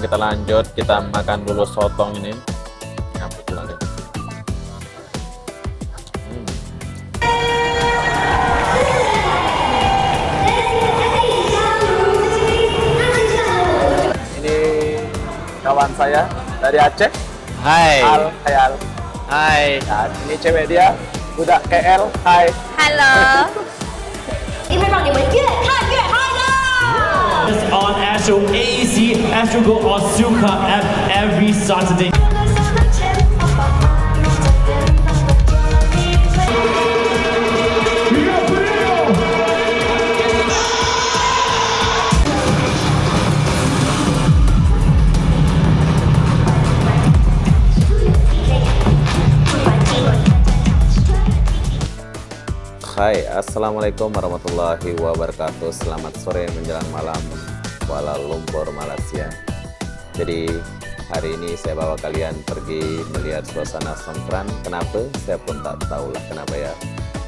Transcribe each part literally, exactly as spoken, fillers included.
Kita lanjut, kita makan dulu sotong ini. Nah, betulan ini. Hmm. Ini kawan saya dari Aceh. Hai. Al, hai, Al. Hai. Dan ini cewek dia, budak K L. Hai. Halo. 你们让你们越看越嗨啦！ It's on Astro A Z, Astro Go Asuka app every Saturday. Hai, assalamualaikum warahmatullahi wabarakatuh. Selamat sore menjelang malam, Kuala Lumpur, Malaysia. Jadi, hari ini saya bawa kalian pergi melihat suasana Songkran. Kenapa? Saya pun tak tahulah kenapa, ya.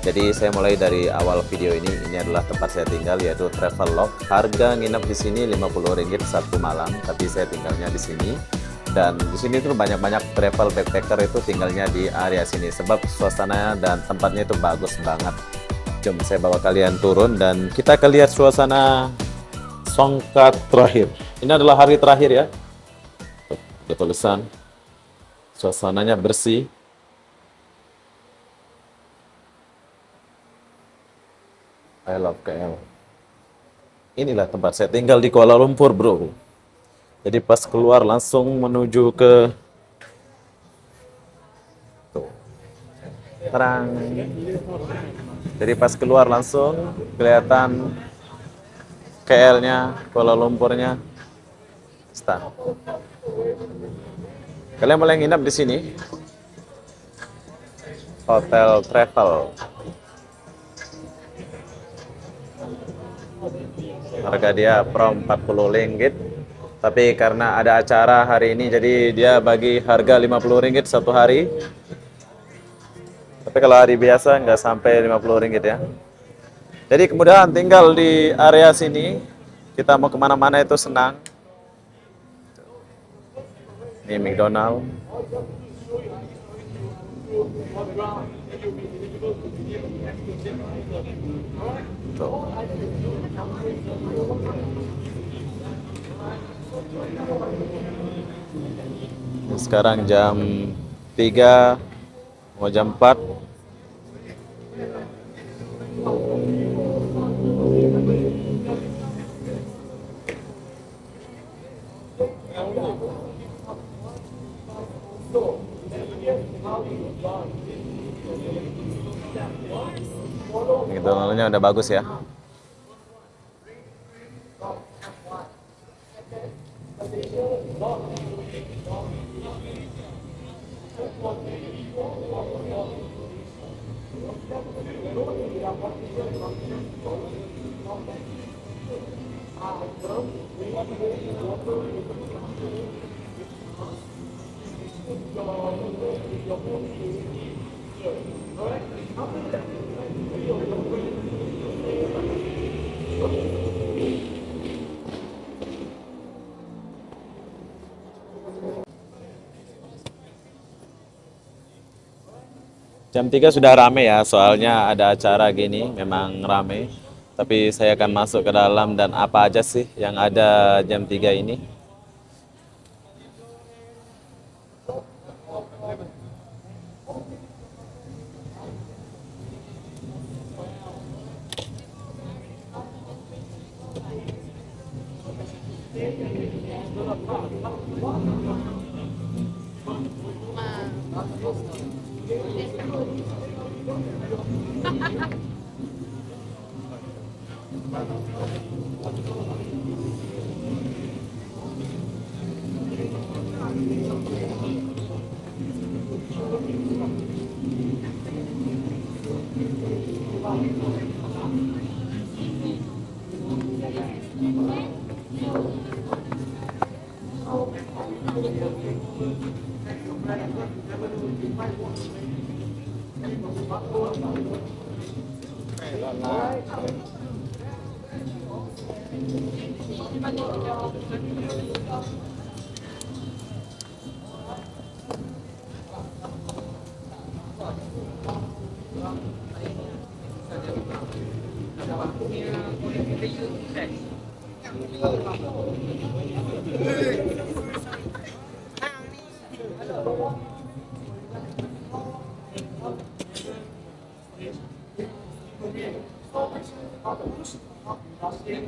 Jadi, saya mulai dari awal video ini. Ini adalah tempat saya tinggal, yaitu Travelogue. Harga nginep di sini lima puluh ringgit satu malam, tapi saya tinggalnya di sini. Dan di sini tuh banyak-banyak travel backpacker itu tinggalnya di area sini, sebab suasana dan tempatnya itu bagus banget. Jom saya bawa kalian turun dan kita akan lihat suasana Songkran terakhir. Ini adalah hari terakhir, ya. Tuh, ada tulisan. Suasananya bersih. I love K L. Inilah tempat saya tinggal di Kuala Lumpur, bro. Jadi pas keluar langsung menuju ke, tuh, terang. Jadi pas keluar langsung kelihatan K L-nya, Kuala Lumpurnya. Start. Kalian boleh nginap di sini. Hotel Travel. Harga dia per empat puluh ringgit. Tapi karena ada acara hari ini, jadi dia bagi harga lima puluh ringgit satu hari. Tapi kalau hari biasa nggak sampai lima puluh ringgit, ya. Jadi kemudahan tinggal di area sini, kita mau kemana-mana itu senang. Ini McDonald. Tuh. Sekarang jam tiga, mau jam empat. Gitu, lalunya udah bagus, ya. Jam tiga sudah rame, ya, soalnya ada acara gini, memang rame. Tapi saya akan masuk ke dalam dan apa aja sih yang ada jam tiga ini.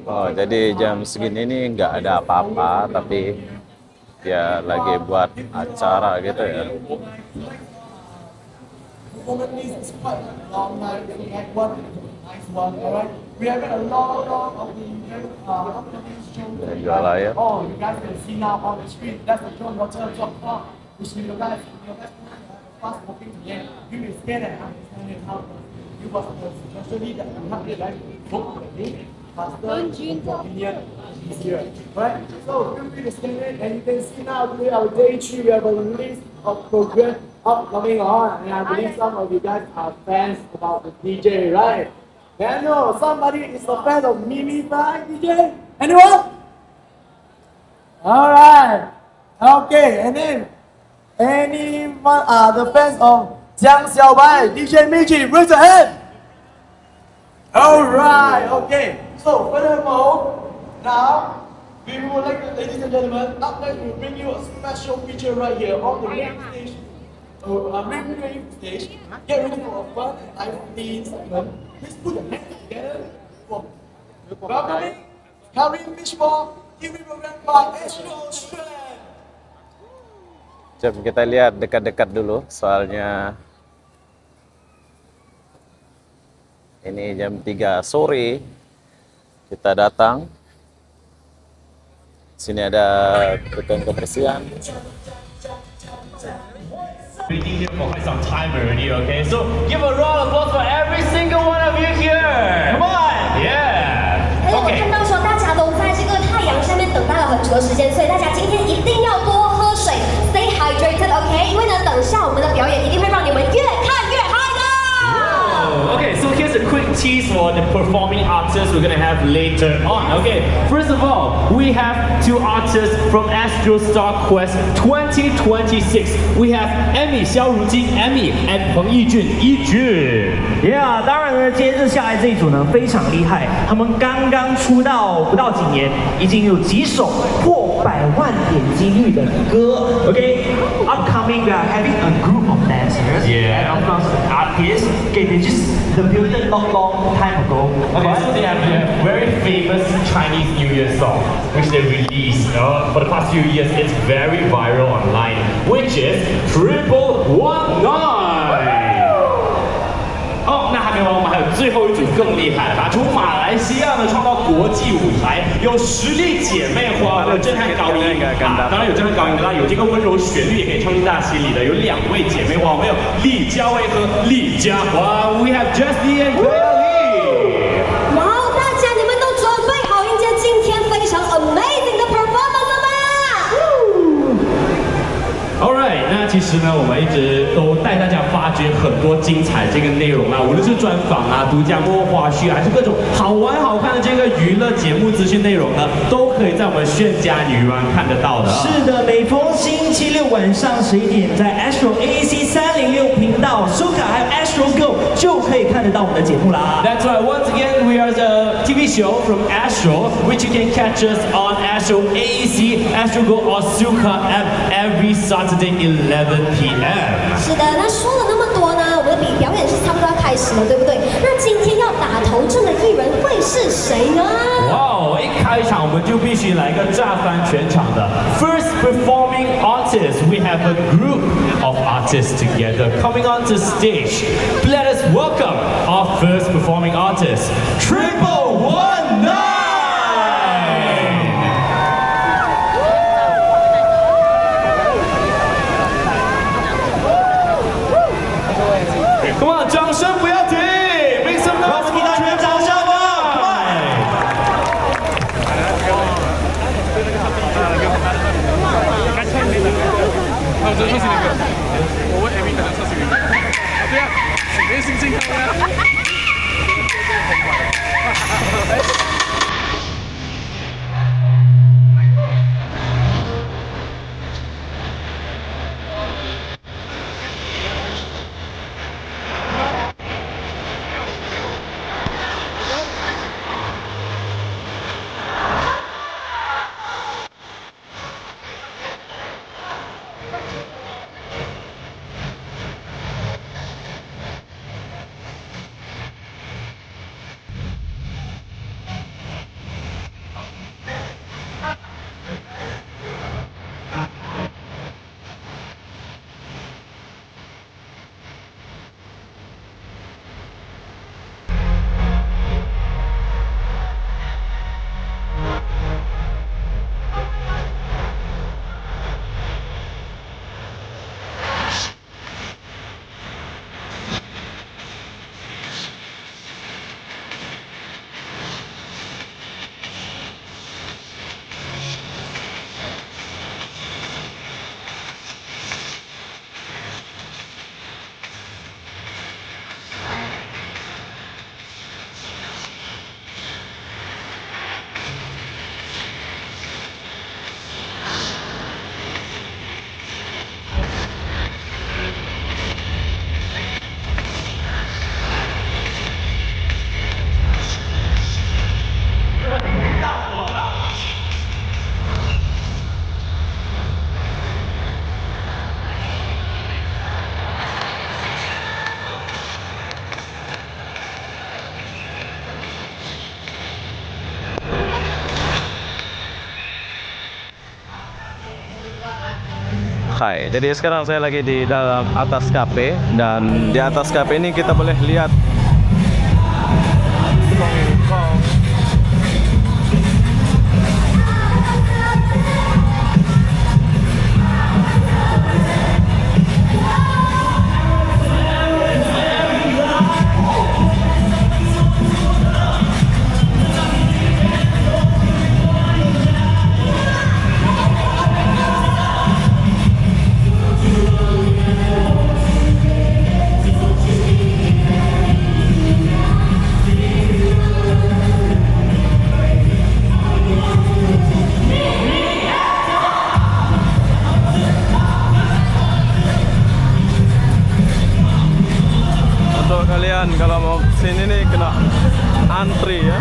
Oh, jadi jam segini nih nggak ada apa-apa, tapi ya lagi buat acara gitu ya. Performance is quite long, like, like one nice one, alright? We have a lot, lot of the, uh, upcoming shows. Dan jual air. Oh, you guys can see now on the screen. That's the John Hotel Top Club, which you guys, you guys fast walking to there. You may scan and understand it how it was. It was, uh, especially that we have the live book already. Faster, convenient, easier. Right? So feel free to scan it, and you can see now today our day three, we have a list of programs upcoming on, and I believe some of you guys are fans about the D J, right? Daniel, somebody is a fan of Mimi Fly D J? Anyone? Alright. Okay, and then anyone are the fans of Jiang Xiaobai, D J Miji, raise your hand. Alright, okay. So furthermore, now we would like to, ladies and gentlemen, up next we will bring you a special feature right here on the main stage. Uh, uh, main, main stage. Get ready for a fun and lively segment. Please put your hands together for welcoming Karim Fishball, T V program by Astro Strand. Jom kita lihat dekat-dekat dulu, soalnya ini jam tiga sore kita datang. Sini ada tukang kebersihan. Been in here for quite some time already, okay? So give a round of applause for every single one of you here. Come on! Yeah! 因为我看到说大家都在这个太阳下面等待了很久的时间，所以大家今天一定要多喝水，stay hydrated，OK？因为呢，等一下我们的表演一定会让你们越看越嗨的。 Oh, okay, so here's a quick tease for the performing artists we're gonna have later on. Okay, first of all, we have two artists from Astro Star Quest twenty twenty-six. We have Amy, 小乳精 Amy, and 彭义俊 义俊。 Yeah，当然呢，今天这下来这一组呢非常厉害，他们刚刚出道不到几年，已经有几首破百万点击率的歌。 Okay, upcoming we are having a group of dancers, yeah, and of course artists. Okay, they just debuted not long time ago. Okay, so they have a very famous Chinese New Year song which they released, uh, for the past few years. It's very viral online, which is Triple One Nine. 哦，那还没完，我们还有最后一组更厉害的，他从马来西亚呢冲到国际舞台，用实力姐妹花和震撼高音啊，当然有震撼高音的啦，有这个温柔旋律也可以唱进大家心里的，有两位姐妹花，我们有李佳薇和李佳华。We have Jessie and Kaylee. 哇哦，大家你们都准备好迎接今天非常 amazing 的 performance 了吗？ Alright，那其实呢，我们一直都带大家发掘很多精彩这个内容啊，无论是专访啊、独家幕后花絮啊，还是各种好玩好看的这个娱乐节目资讯内容呢，都可以在我们炫家女王看得到的。是的，每逢星期六晚上十一点，在 Astro A A C 三零六频道，苏卡还有 Astro Go 就可以看得到我们的节目啦。 That's right. Once again, we are the T V show from Astro, which you can catch us on Astro A A C, Astro Go, or Suka app every Saturday eleven p.m. 是的，那说了那么多呢，我们的比表演是差不多要开始了，对不对？那今天要打头阵的艺人会是谁呢？ 哇哦，一开场我们就必须来个炸翻全场的 first performing artist. We have a group of artists together coming onto stage. Let us welcome our first performing artist, Triple One Nine. Come on，掌声不要停，make some noise for Triple One Nine。Hai, jadi sekarang saya lagi di dalam atas kafe, dan di atas kafe ini kita boleh lihat Untuk kalian kalau mau kesini nih kena antri ya.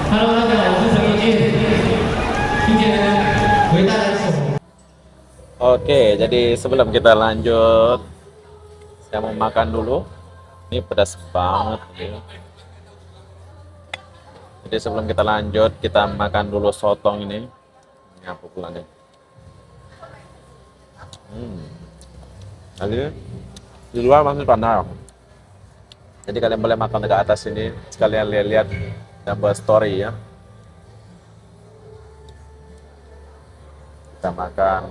Hello，大家好，我是陈奕迅。今天为大家送 Oke, jadi sebelum kita lanjut, saya mau makan dulu. Ini pedas banget ini. Jadi sebelum kita lanjut, kita makan dulu sotong ini. Ini apa pula nih? Hmm. Jadi di luar masih panas. Jadi kalian boleh makan dekat atas sini, sekalian lihat-lihat dan buat story ya. Kita makan.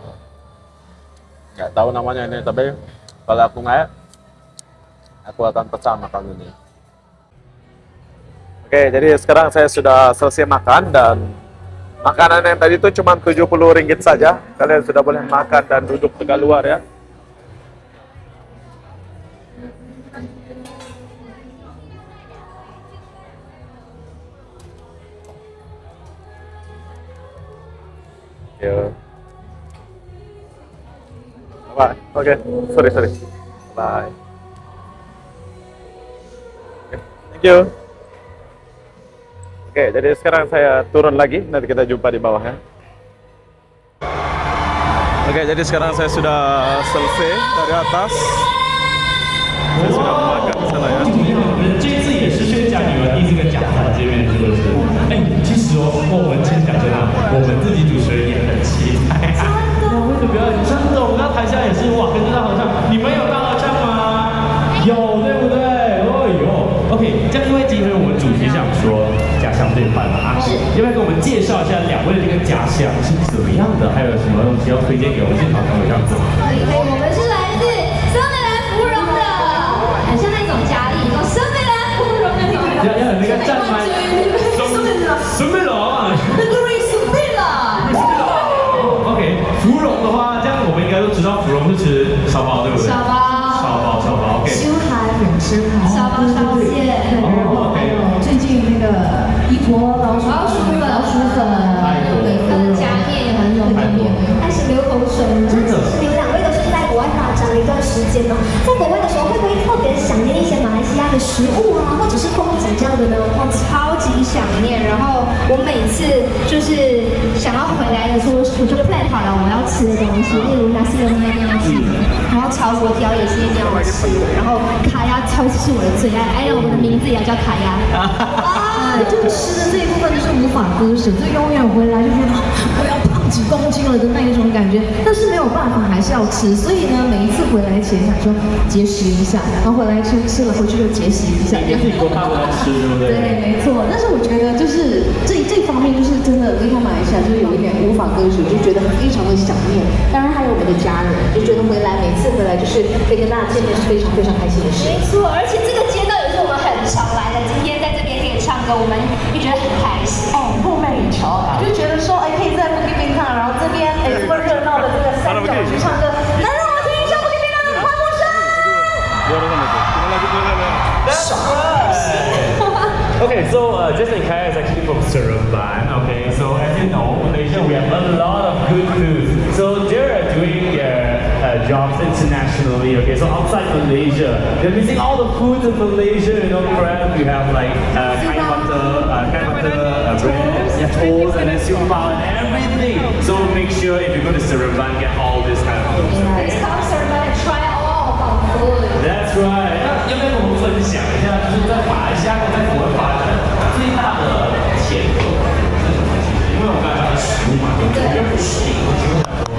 Nggak tahu namanya ini, tapi kalau aku naik, aku akan pesan makan ini. Oke, jadi sekarang saya sudah selesai makan dan makanan yang tadi itu cuma tujuh puluh ringgit saja. Kalian sudah boleh makan dan duduk dekat luar ya. Yo. Apa? Oke, sorry, sorry. Bye. Oke, thank you. Oke, jadi sekarang saya turun lagi. Nanti kita jumpa di bawah ya. Oke, jadi sekarang saya sudah selesai dari atas. Saya sudah makan di sana ya. 这次也是宣讲女儿第一次跟讲台见面，是不是？哎，其实哦，我们今天讲真的，我们自己主持人也很期待。两位的表演真的，我们在台下也是哇，跟着大合唱。你们有大合唱吗？有，对不对？哦哟，OK，这样因为今天我们主题想说家乡对话嘛，啊，是，要不要给我们介绍一下两位的这个家乡是怎么样的？还有什么东西要推荐给我们现场朋友这样子？可以，可以，我们是来自苏格兰芙蓉的，很像那种嘉义，哦，苏格兰芙蓉那种。要要有那个站麦。苏格兰，苏格兰啊。那个瑞士贝拉。OK，芙蓉的话，这样我们应该都知道芙蓉是吃烧包，对不对？烧包。烧包，烧包，OK。 烧包烧蟹，对，然后还有最近那个一锅老鼠，老鼠粉，老鼠粉，还有那个加面也很有名，开始流口水了。真的。那其实你们两位都是在国外发展了一段时间呢，在国外的时候会不会特别想念一些马来西亚的食物啊，或者是风景这样的呢？我超级想念，然后我每次就是想要回来的时候，我就 plan 好了我要吃的东西，例如 nasi lemak 一定要吃，然后炒粿条也是一定要吃，然后 卡呀超是我的最爱，哎呀，我的名字也叫卡呀。啊，就吃的这一部分就是无法割舍，就永远回来就觉得，啊，我要胖几公斤了的那一种感觉。但是没有办法，还是要吃。所以呢，每一次回来前想说节食一下，然后回来吃，吃了回去就节食一下。给自己多大都在吃，对不对？对，没错。但是我觉得就是这这方面就是真的离开马来西亚就是有一点无法割舍，就觉得非常的想念。当然还有我们的家人，就觉得回来每次回来就是可以跟大家见面是非常非常开心的事。没错，而且这个街道也是我们很常来的，今天在这边可以唱歌，我们也觉得很开心。哦，梦寐以求啊，就觉得说，哎，可以在 Bukit Bintang，然后这边，哎，这么热闹的这个三角区唱歌，能让我听一下 Bukit Bintang 的欢呼声。 Gimana gitu, gimana? Okay, so uh, Justin Kaya is actually from Seremban. Okay, so as you know, Malaysia, we have a lot of good food. So they're doing their uh, jobs internationally. Okay, so outside Malaysia, they're missing all the foods in Malaysia. You know, crab. We have like uh, kai butter, uh, kai butter uh, bread, yeah, toast, and then siu pao and everything. So make sure if you go to Seremban, get all this kind of foods. Okay? Come Seremban and try all of our food. That's right. 要不要跟我们分享一下，就是在马来西亚跟在国外发展最大的潜力是什么？因为我刚才讲的食物嘛，对不对？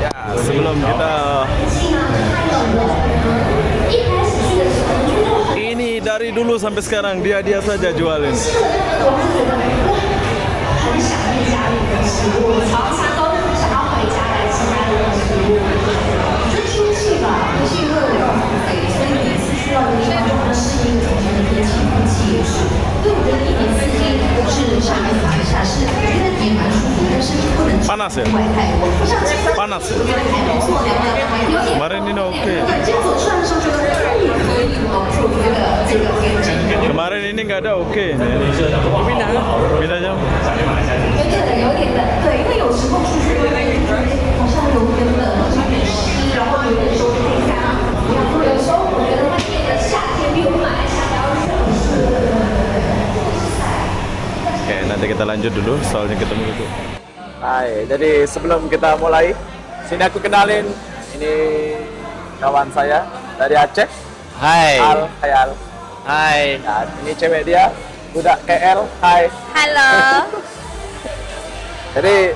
Ya, sebelum kita ini dari dulu sampai sekarang dia-dia saja jualin. 很想念家里的食物，常常都想要回家来吃家里的食物。就天气吧，天气热了，所以每次去到一个地方就要适应不同的天气跟季节。所以我觉得一年四季都是上海法语下是，我觉得也蛮舒服，但是不能 Panas ya? Panas. 对，这样走出来的时候觉得，嗯，可以哦，这个这个 Kemarin ini nggak ada, oke ini. Pindah. Pindah jam. 有点冷，有点冷，对，因为有时候出去外面就觉得好像有点冷，或者有点湿，然后有点手指可以干嘛？有时候我觉得外面的夏天比我们马来西亚还要热。 Oke, nanti kita lanjut dulu, soalnya ketemu itu. Hai, jadi sebelum kita mulai, sini aku kenalin, ini kawan saya dari Aceh. Hai. Al, hai Al. Hai. Ya, ini cewek dia, budak K L. Hai. Halo. Jadi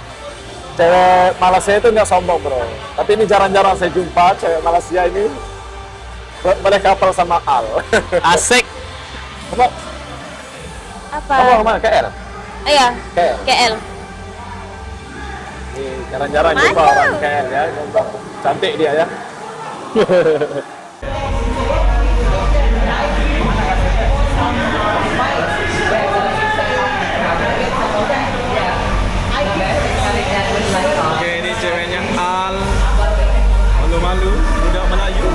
cewek Malaysia itu nggak sombong, bro. Tapi ini jarang-jarang saya jumpa cewek Malaysia ini. Bo- Boleh couple sama Al. Asik. Apa? Apa? Kamu orang mana? K L? Iya. K L. K L. Ini jarang-jarang jumpa orang K L ya. Contoh. Cantik dia ya. Oke, ini ceweknya Al. Malu-malu, budak Melayu.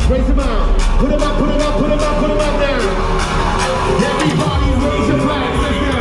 Raise 'em up, put 'em up, put 'em up, put 'em up now. Everybody raise your flags, let's go.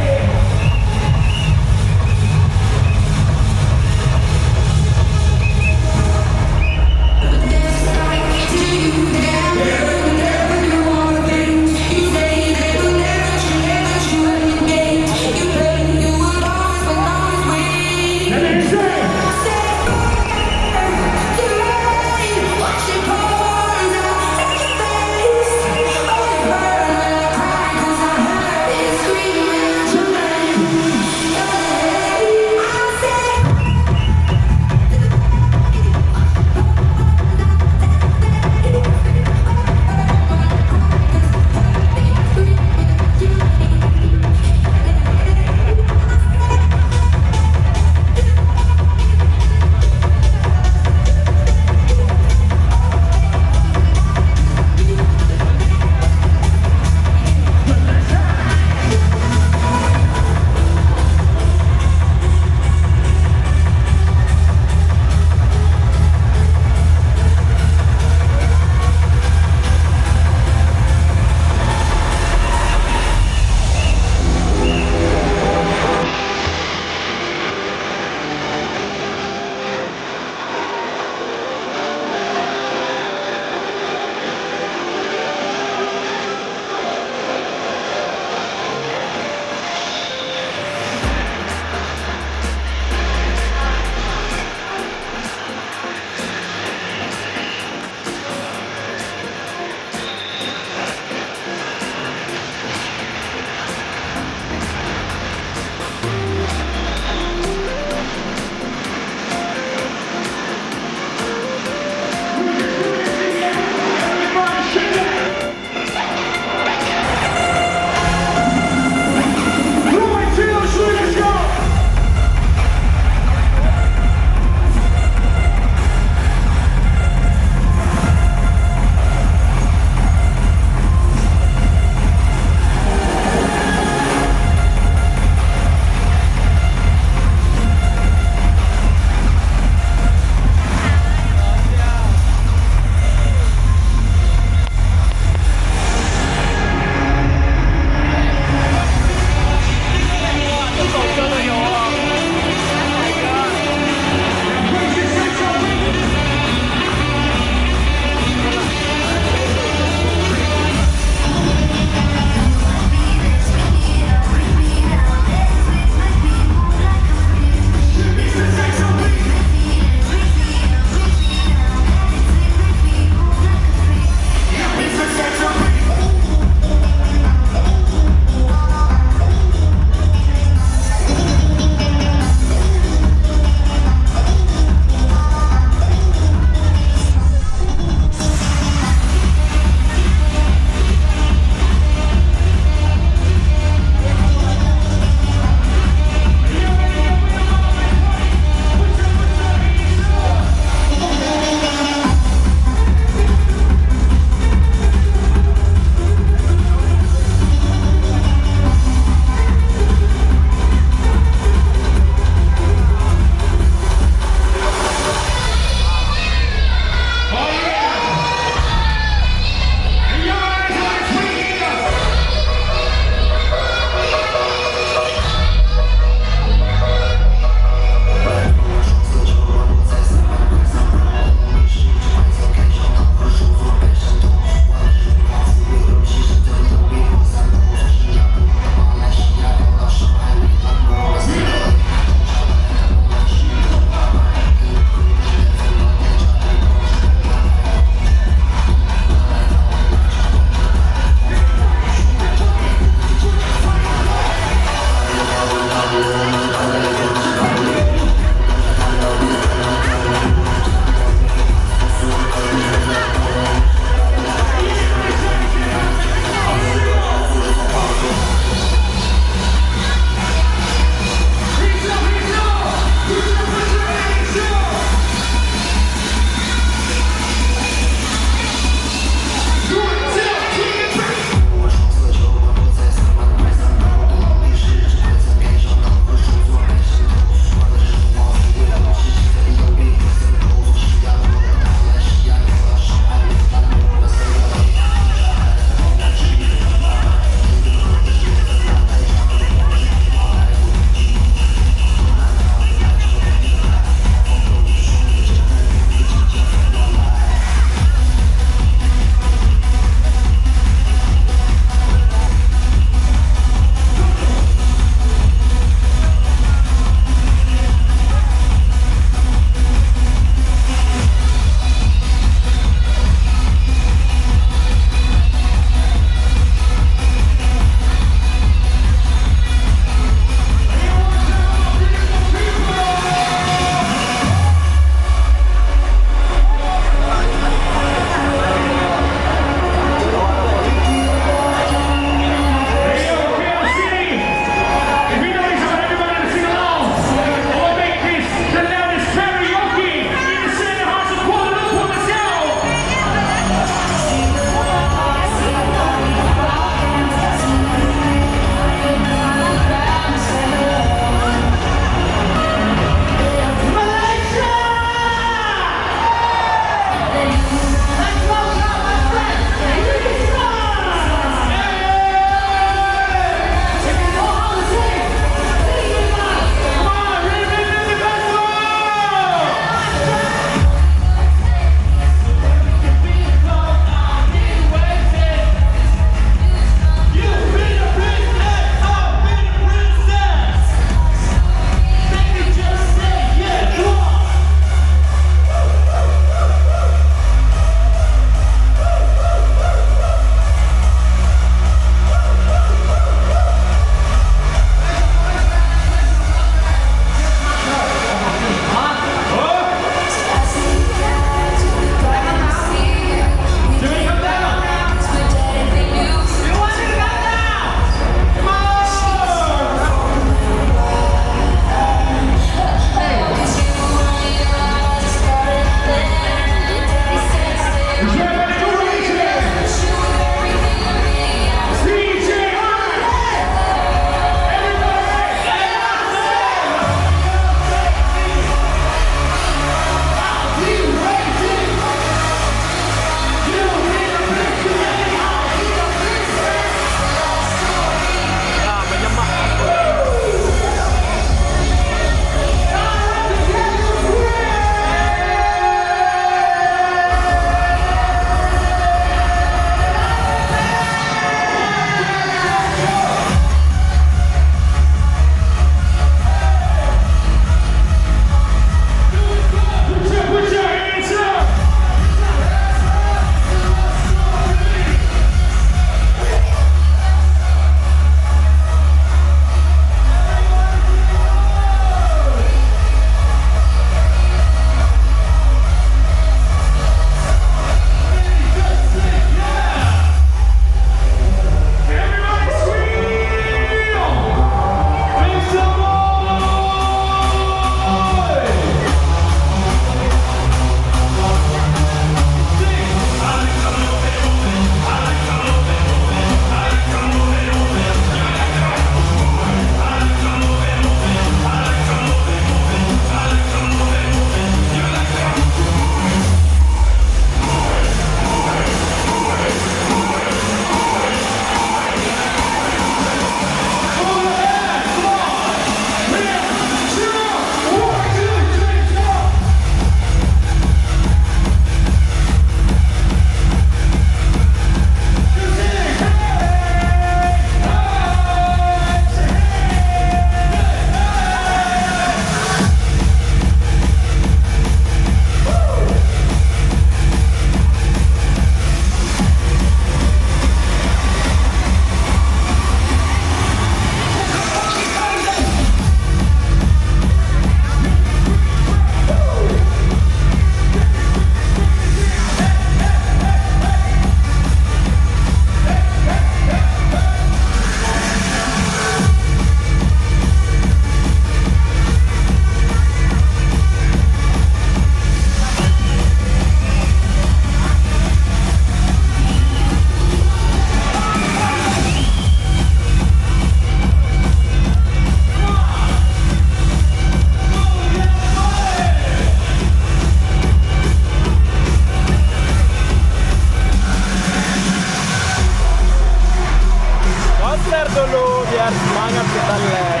Share dulu biar semangat kita, ler.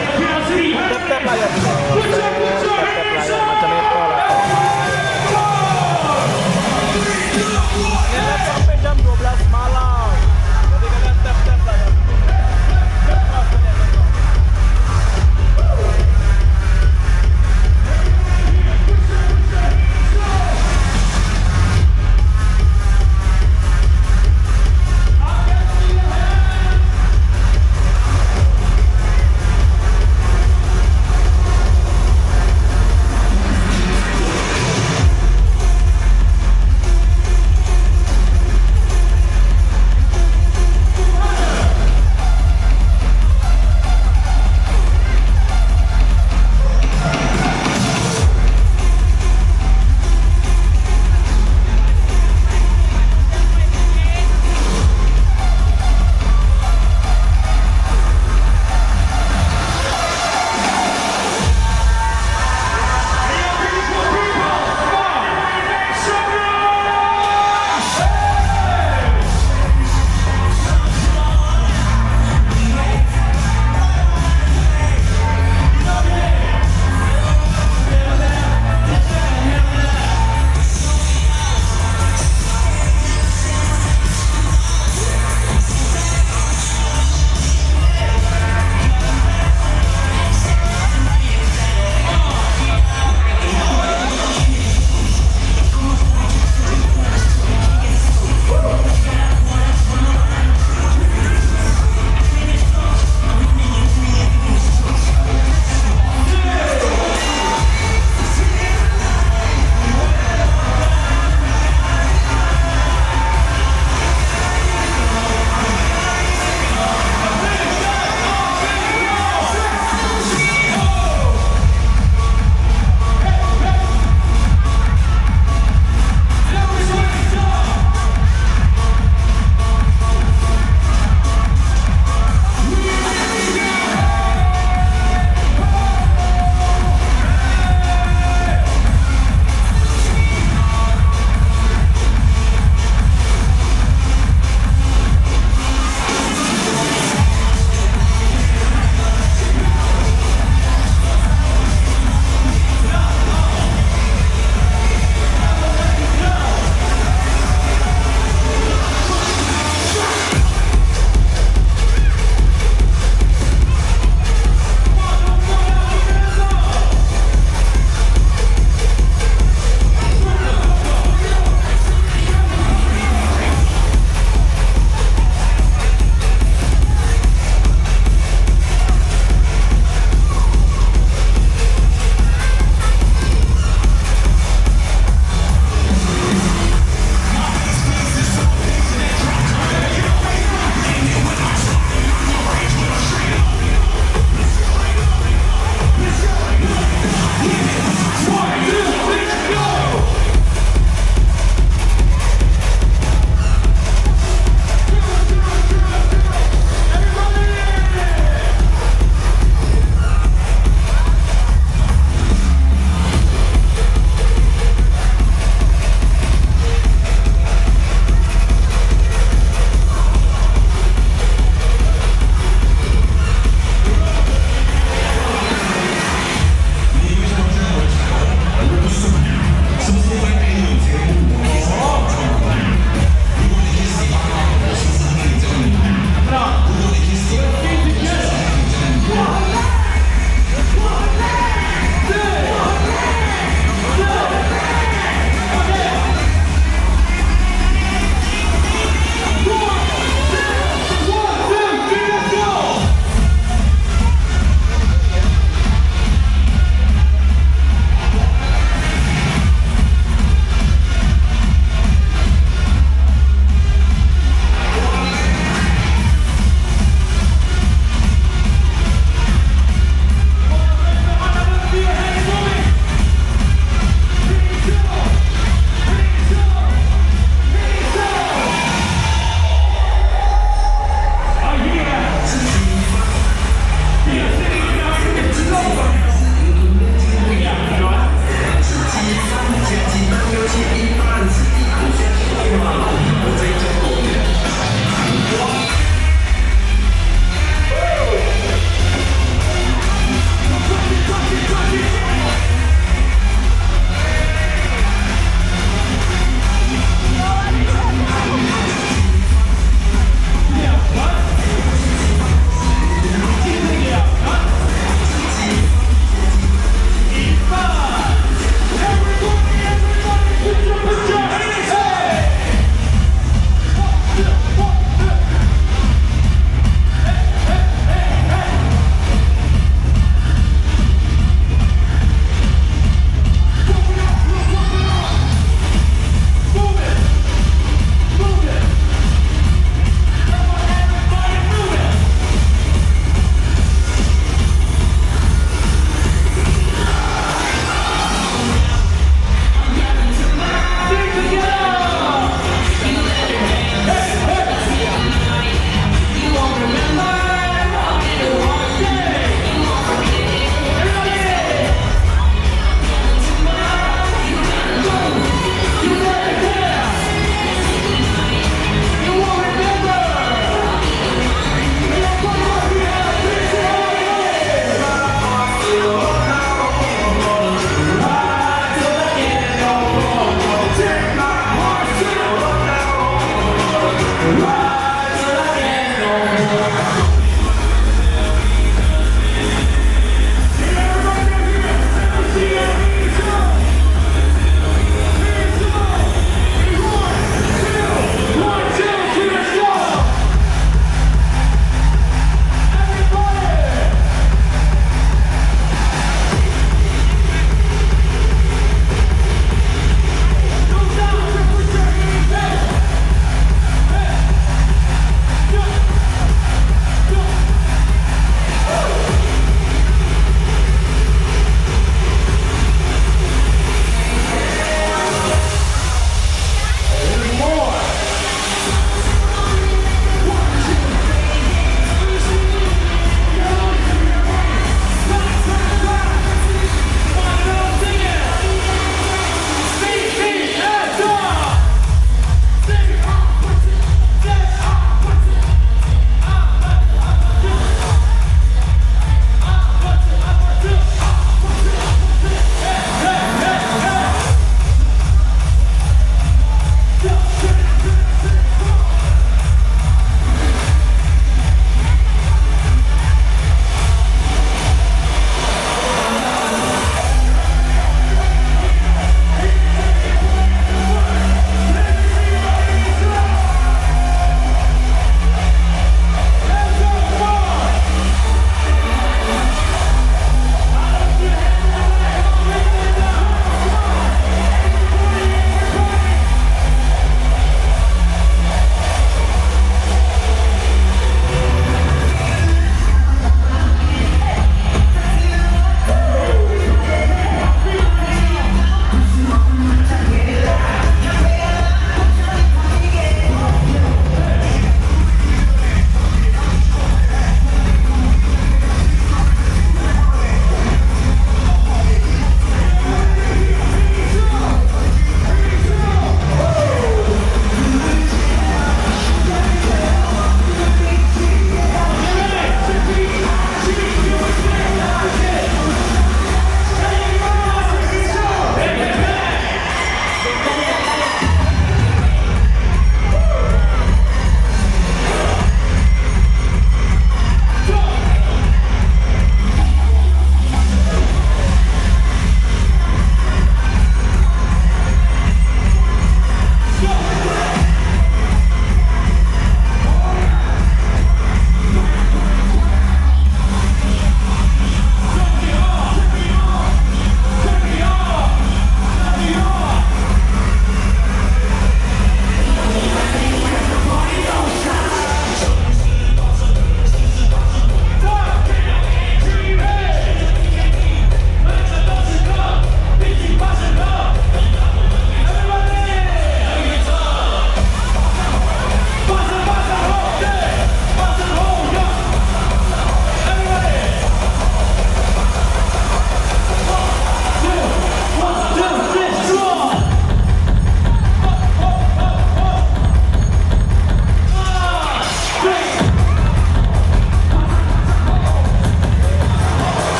Tap-tap layar dulu. Share, tap-tap layar macam itu lah. Ini live sampai jam dua belas malam. Jadi kalian tap-tap layar.